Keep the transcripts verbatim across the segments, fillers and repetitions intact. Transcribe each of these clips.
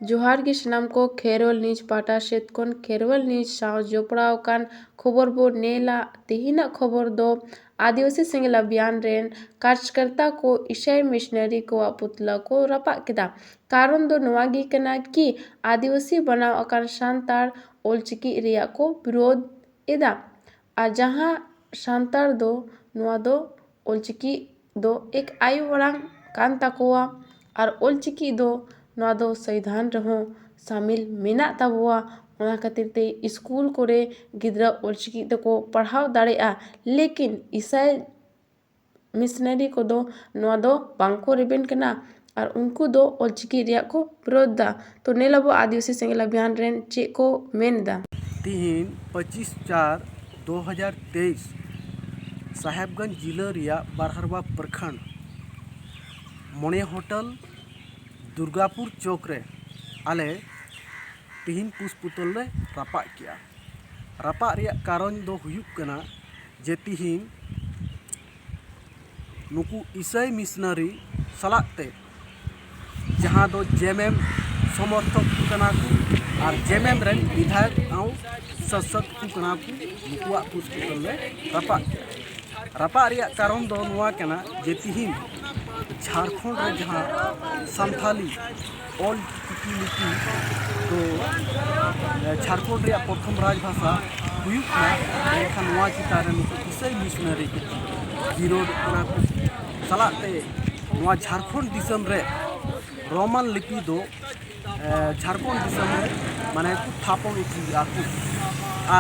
ᱡᱚᱦᱟᱨ ᱜᱮ ᱥᱟᱱᱟᱢ ᱠᱚ, ᱠᱷᱮᱨᱣᱟᱞ ᱱᱤᱭᱩᱡᱽ ᱯᱟᱦᱴᱟ ᱥᱮᱫ ᱠᱷᱚᱱ ᱠᱷᱮᱨᱣᱟᱞ ᱱᱤᱭᱩᱡᱽ ᱥᱟᱶ ᱡᱚᱯᱲᱟᱣ ᱟᱠᱟᱱ ᱠᱷᱚᱵᱚᱨ ᱵᱚ ᱧᱮᱞᱟ᱾ ᱛᱮᱦᱮᱧᱟᱜ ᱠᱷᱚᱵᱚᱨ ᱫᱚ ᱟᱹᱫᱤᱵᱟᱹᱥᱤ ᱥᱮᱸᱜᱮᱞ ᱚᱵᱷᱤᱭᱟᱱ ᱨᱮᱱ ᱠᱟᱨᱡᱽᱠᱚᱨᱛᱟ ᱠᱚ ᱤᱥᱟᱭ ᱢᱤᱥᱱᱟᱨᱤ ᱠᱚᱣᱟᱜ ᱯᱩᱛᱞᱟᱹ ᱠᱚ ᱨᱟᱯᱟᱜ ᱠᱮᱫᱟ᱾ ᱠᱟᱨᱚᱱ ᱫᱚ ᱱᱚᱣᱟ ᱜᱮ ᱠᱟᱱᱟ ᱠᱤ ᱟᱹᱫᱤᱵᱟᱹᱥᱤ ᱵᱮᱱᱟᱣ ᱟᱠᱟᱱ ᱥᱟᱱᱛᱟᱲ ᱚᱞᱪᱤᱠᱤ ᱨᱮᱭᱟᱜ ᱠᱚ ᱵᱤᱨᱳᱫᱷ ᱮᱫᱟ᱾ ᱟᱨ ᱡᱟᱦᱟᱸ ᱥᱟᱱᱛᱟᱲ ᱫᱚ ᱱᱚᱣᱟ ᱫᱚ ᱚᱞᱪᱤᱠᱤ ᱫᱚ ᱮᱠ ᱟᱭᱳ ᱟᱲᱟᱝ ᱠᱟᱱ ᱛᱟᱠᱚᱣᱟ ᱟᱨ ᱚᱞᱪᱤᱠᱤ ᱫᱚ ᱱᱚᱣᱟ ᱫᱚ ᱥᱚᱝᱵᱤᱫᱷᱟᱱ ᱨᱮᱦᱚᱸ ᱥᱟᱢᱤᱞ ᱢᱮᱱᱟᱜ ᱛᱟᱵᱚᱣᱟ᱾ ᱚᱱᱟ ᱠᱷᱟᱹᱛᱤᱨ ᱛᱮ ᱥᱠᱩᱞ ᱠᱚᱨᱮ ᱜᱤᱫᱽᱨᱟᱹ ᱚᱞᱪᱤᱠᱤ ᱛᱮᱠᱚ ᱯᱟᱲᱦᱟᱣ ᱫᱟᱲᱮᱭᱟᱜᱼᱟ, ᱞᱮᱠᱤᱱ ᱤᱥᱟᱭ ᱢᱤᱥᱱᱟᱨᱤ ᱠᱚᱫᱚ ᱱᱚᱣᱟ ᱫᱚ ᱵᱟᱝ ᱠᱚ ᱨᱮᱵᱮᱱ ᱠᱟᱱᱟ ᱟᱨ ᱩᱱᱠᱩ ᱫᱚ ᱚᱞᱪᱤᱠᱤ ᱨᱮᱭᱟᱜ ᱠᱚ ᱵᱤᱨᱳᱫᱷ ᱫᱟ᱾ ᱛᱚ ᱧᱮᱞ ᱟᱵᱚ ᱟᱹᱫᱤᱵᱟᱹᱥᱤ ᱥᱮᱸᱜᱮᱞ ᱚᱵᱷᱤᱭᱟᱱ ᱨᱮᱱ ᱪᱮᱫ ᱠᱚ ᱢᱮᱱ ᱮᱫᱟ᱾ ᱛᱤᱦᱤᱧ ᱯᱚᱸᱪᱤᱥ ᱪᱟᱨ ᱫᱩ ᱦᱟᱡᱟᱨ ᱛᱮᱭᱤᱥ ᱥᱟᱦᱮᱵᱽᱜᱚᱸᱡᱽ ᱡᱤᱞᱟᱹ ᱨᱮᱭᱟᱜ ᱵᱟᱨᱦᱟᱨᱵᱟ ᱯᱨᱚᱠᱷᱚᱸᱰ ᱢᱚᱬᱮ ᱦᱳᱴᱮᱞ ᱫᱩᱨᱜᱟᱯᱩᱨ ᱪᱚᱠ ᱨᱮ ᱟᱞᱮ ᱛᱤᱦᱤᱧ ᱯᱩᱥ ᱯᱩᱛᱚᱞ ᱞᱮ ᱨᱟᱯᱟᱜ ᱠᱮᱜᱼᱟ᱾ ᱨᱟᱯᱟᱜ ᱨᱮᱭᱟᱜ ᱠᱟᱨᱚᱱ ᱫᱚ ᱦᱩᱭᱩᱜ ᱠᱟᱱᱟ ᱡᱮ ᱛᱤᱦᱤᱧ ᱱᱩᱠᱩ ᱤᱥᱟᱹᱭ ᱢᱤᱥᱱᱟᱨᱤ ᱥᱟᱞᱟᱜ ᱛᱮ ᱡᱟᱦᱟᱸ ᱫᱚ ᱡᱮᱢᱮᱢ ᱥᱚᱢᱚᱨᱛᱷᱚᱠ ᱠᱚ ᱠᱟᱱᱟ ᱠᱚ ᱟᱨ ᱡᱮᱢᱮᱢ ᱨᱮᱱ ᱵᱤᱫᱷᱟᱭᱚᱠ ᱟᱨ ᱥᱟᱝᱥᱚᱫ ᱠᱚ ᱠᱟᱱᱟ ᱠᱚ, ᱱᱩᱠᱩᱣᱟᱜ ᱯᱩᱥ ᱯᱩᱛᱚᱞ ᱞᱮ ᱨᱟᱯᱟᱜ ᱠᱮᱜᱼᱟ᱾ ᱨᱟᱯᱟᱜ ᱨᱮᱭᱟᱜ ᱠᱟᱨᱚᱱ ᱫᱚ ᱱᱚᱣᱟ ᱠᱟᱱᱟ ᱡᱮ ᱛᱤᱦᱤᱧ ᱡᱷᱟᱲᱠᱷᱚᱸᱰ ᱨᱮ ᱡᱟᱦᱟᱸ ᱥᱟᱱᱛᱷᱟᱞᱤ ᱚᱞ ᱪᱤᱠᱤ ᱞᱤᱯᱤ ᱫᱚ, ᱮ, ᱡᱷᱟᱲᱠᱷᱚᱸᱰ ᱨᱮᱭᱟᱜ ᱯᱨᱚᱛᱷᱚᱢ ᱨᱟᱡᱽ ᱵᱷᱟᱥᱟ ᱦᱩᱭᱩᱜ ᱠᱟᱱᱟ, ᱢᱮᱱᱠᱷᱟᱱ ᱱᱚᱣᱟ ᱪᱮᱛᱟᱱ ᱨᱮ ᱱᱩᱠᱩ ᱤᱥᱟᱹᱭ ᱢᱤᱥᱱᱟᱨᱤ ᱠᱚ ᱵᱤᱨᱳᱫᱷ ᱠᱟᱱᱟ ᱠᱚ᱾ ᱥᱟᱞᱟᱜ ᱛᱮ ᱱᱚᱣᱟ ᱡᱷᱟᱲᱠᱷᱚᱸᱰ ᱫᱤᱥᱚᱢ ᱨᱮ ᱨᱳᱢᱟᱱ ᱞᱤᱯᱤ ᱫᱚ ᱮ, ᱡᱷᱟᱲᱠᱷᱚᱸᱰ ᱫᱤᱥᱚᱢ ᱨᱮ ᱢᱟᱱᱮ ᱠᱚ ᱛᱷᱟᱯᱚᱱ ᱦᱚᱪᱚᱭᱮᱫᱼᱟ ᱠᱚ᱾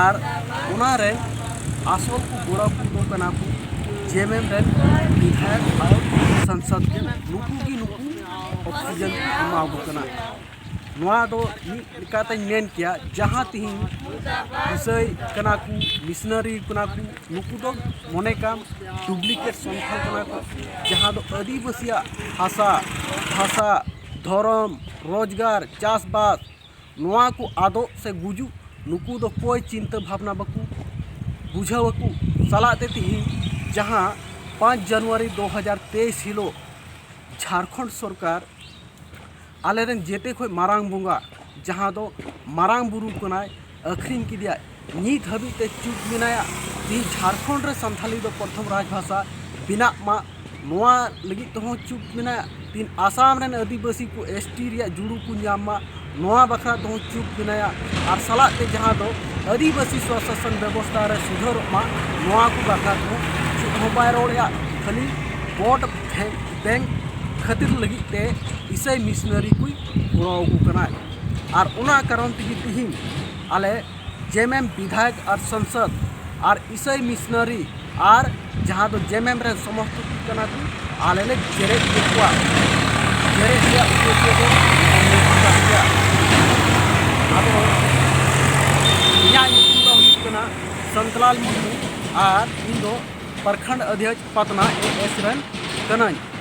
ᱟᱨ ᱚᱱᱟ ᱨᱮ ᱟᱥᱚᱞ ᱠᱚ ᱜᱚᱲᱚ ᱠᱚ ᱫᱚ ᱠᱟᱱᱟ ᱠᱚ ᱡᱮᱢᱮᱢ ᱨᱮᱱ ᱵᱤᱫᱷᱟᱭᱚᱠ ᱟᱨ ᱥᱟᱝᱥᱚᱫ ᱠᱚ, ᱱᱩᱠᱩ ᱜᱮ ᱱᱩᱠᱩ ᱚᱠᱥᱤᱡᱮᱱ ᱠᱚ ᱮᱢᱟ ᱠᱚ ᱠᱟᱱᱟ᱾ ᱱᱚᱣᱟ ᱫᱚ ᱢᱤᱫ ᱞᱮᱠᱟᱛᱮᱧ ᱢᱮᱱ ᱠᱮᱭᱟ, ᱡᱟᱦᱟᱸ ᱛᱤᱦᱤᱧ ᱤᱥᱟᱹᱭ ᱠᱟᱱᱟ ᱠᱚ, ᱢᱤᱥᱱᱟᱨᱤ ᱠᱟᱱᱟ ᱠᱚ, ᱱᱩᱠᱩ ᱫᱚ ᱢᱚᱱᱮ ᱠᱟᱢ ᱰᱩᱯᱞᱤᱠᱮᱴ ᱥᱟᱱᱛᱟᱲ ᱠᱟᱱᱟ ᱠᱚ, ᱡᱟᱦᱟᱸ ᱫᱚ ᱟᱹᱫᱤᱵᱟᱹᱥᱤᱭᱟᱜ ᱦᱟᱥᱟ, ᱵᱷᱟᱥᱟ, ᱫᱷᱚᱨᱚᱢ, ᱨᱳᱡᱽᱜᱟᱨ, ᱪᱟᱥᱵᱟᱥ, ᱱᱚᱣᱟ ᱠᱚ ᱟᱫᱚᱜ ᱥᱮ ᱜᱩᱡᱩᱜ, ᱱᱩᱠᱩ ᱫᱚ ᱠᱚᱭ ᱪᱤᱱᱛᱟᱹ ᱵᱷᱟᱵᱽᱱᱟ ᱵᱟᱠᱚ ᱵᱩᱡᱷᱟᱹᱣ ᱟᱠᱚ᱾ ᱥᱟᱞᱟᱜ ᱛᱮ ᱛᱤᱦᱤᱧ ᱡᱟᱦᱟᱸ ᱯᱟᱸᱪ ᱡᱟᱱᱩᱣᱟᱨᱤ ᱫᱩ ᱦᱟᱡᱟᱨ ᱛᱮᱭᱤᱥ ᱦᱤᱞᱳᱜ ᱡᱷᱟᱲᱠᱷᱚᱸᱰ ᱥᱚᱨᱠᱟᱨ ᱟᱞᱮᱨᱮᱱ ᱡᱮᱛᱮ ᱠᱷᱚᱱ ᱢᱟᱨᱟᱝ ᱵᱚᱸᱜᱟ, ᱡᱟᱦᱟᱸ ᱫᱚ ᱢᱟᱨᱟᱝ ᱵᱩᱨᱩ ᱠᱟᱱᱟᱭ, ᱟᱹᱠᱷᱨᱤᱧ ᱠᱮᱫᱮᱭᱟᱭ, ᱱᱤᱛ ᱦᱟᱹᱵᱤᱡ ᱛᱮ ᱪᱩᱯ ᱢᱮᱱᱟᱭᱟ᱾ ᱛᱤᱦᱤᱧ ᱡᱷᱟᱲᱠᱷᱚᱸᱰ ᱨᱮ ᱥᱟᱱᱛᱷᱟᱞᱤ ᱫᱚ ᱯᱨᱚᱛᱷᱚᱢ ᱨᱟᱡᱽ ᱵᱷᱟᱥᱟ ᱵᱮᱱᱟᱜ ᱢᱟ, ᱱᱚᱣᱟ ᱞᱟᱹᱜᱤᱫ ᱛᱮᱦᱚᱸ ᱪᱩᱯ ᱢᱮᱱᱟᱭᱟ᱾ ᱛᱤᱦᱤᱧ ᱟᱥᱟᱢ ᱨᱮᱱ ᱟᱹᱫᱤᱵᱟᱹᱥᱤ ᱠᱚ ᱮᱥ ᱴᱤ ᱨᱮᱭᱟᱜ ᱡᱩᱲᱩ ᱠᱚ ᱧᱟᱢ ᱢᱟ, ᱱᱚᱣᱟ ᱵᱟᱠᱷᱨᱟ ᱛᱮᱦᱚᱸ ᱪᱩᱯ ᱢᱮᱱᱟᱭᱟ᱾ ᱟᱨ ᱥᱟᱞᱟᱜ ᱛᱮ ᱡᱟᱦᱟᱸ ᱫᱚ ᱟᱹᱫᱤᱵᱟᱹᱥᱤ ᱥᱚᱥᱟᱥᱚᱱ ᱵᱮᱵᱚᱥᱛᱷᱟ ᱨᱮ ᱥᱩᱫᱷᱟᱹᱨᱚᱜ ᱢᱟ, ᱱᱚᱣᱟ ᱠᱚ ᱵᱟᱠᱷᱨᱟ ᱛᱮᱦᱚᱸ ᱪᱮᱫ ᱦᱚᱸ ᱵᱟᱭ ᱨᱚᱲᱮᱫᱼᱟ᱾ ᱠᱷᱟᱹᱞᱤ ᱵᱷᱳᱴ ᱵᱮᱝᱠ ᱠᱷᱟᱹᱛᱤᱨ ᱞᱟᱹᱜᱤᱫ ᱛᱮ ᱤᱥᱟᱹᱭ ᱢᱤᱥᱱᱟᱨᱤ ᱠᱚᱭ ᱜᱚᱲᱚ ᱟᱠᱚ ᱠᱟᱱᱟᱭ᱾ ᱟᱨ ᱚᱱᱟ ᱠᱟᱨᱚᱱ ᱛᱮᱜᱮ ᱛᱤᱦᱤᱧ ᱟᱞᱮ ᱡᱮᱢᱮᱢ ᱵᱤᱫᱷᱟᱭᱚᱠ ᱟᱨ ᱥᱚᱝᱥᱚᱫᱽ ᱟᱨ ᱤᱥᱟᱹᱭ ᱢᱤᱥᱱᱟᱨᱤ ᱟᱨ ᱡᱟᱦᱟᱸ ᱫᱚ ᱡᱮᱢᱮᱢ ᱨᱮᱱ ᱥᱚᱢᱚᱥᱛᱚ ᱠᱚ ᱠᱟᱱᱟ ᱠᱚ, ᱟᱞᱮ ᱞᱮ ᱡᱮᱨᱮᱫ ᱠᱮᱫ ᱠᱚᱣᱟ᱾ ᱡᱮᱨᱮᱫ ᱨᱮᱭᱟᱜ ᱩᱫᱽᱫᱮᱥᱥᱚ ᱫᱚ ᱱᱤᱭᱟᱹ ᱠᱟᱱ ᱜᱮᱭᱟ᱾ ᱟᱫᱚ ᱤᱧᱟᱹᱜ ᱧᱩᱛᱩᱢ ᱫᱚ ᱦᱩᱭᱩᱜ ᱠᱟᱱᱟ ᱥᱟᱱᱛᱞᱟᱞ ᱢᱩᱨᱢᱩ ᱟᱨ ᱤᱧ ᱫᱚ ᱯᱨᱚᱠᱷᱚᱸᱰ ᱚᱫᱷᱭᱚᱠᱷ ᱯᱟᱛᱱᱟ ᱮ ᱮᱥ ᱨᱮᱱ ᱠᱟᱹᱱᱟᱹᱧ᱾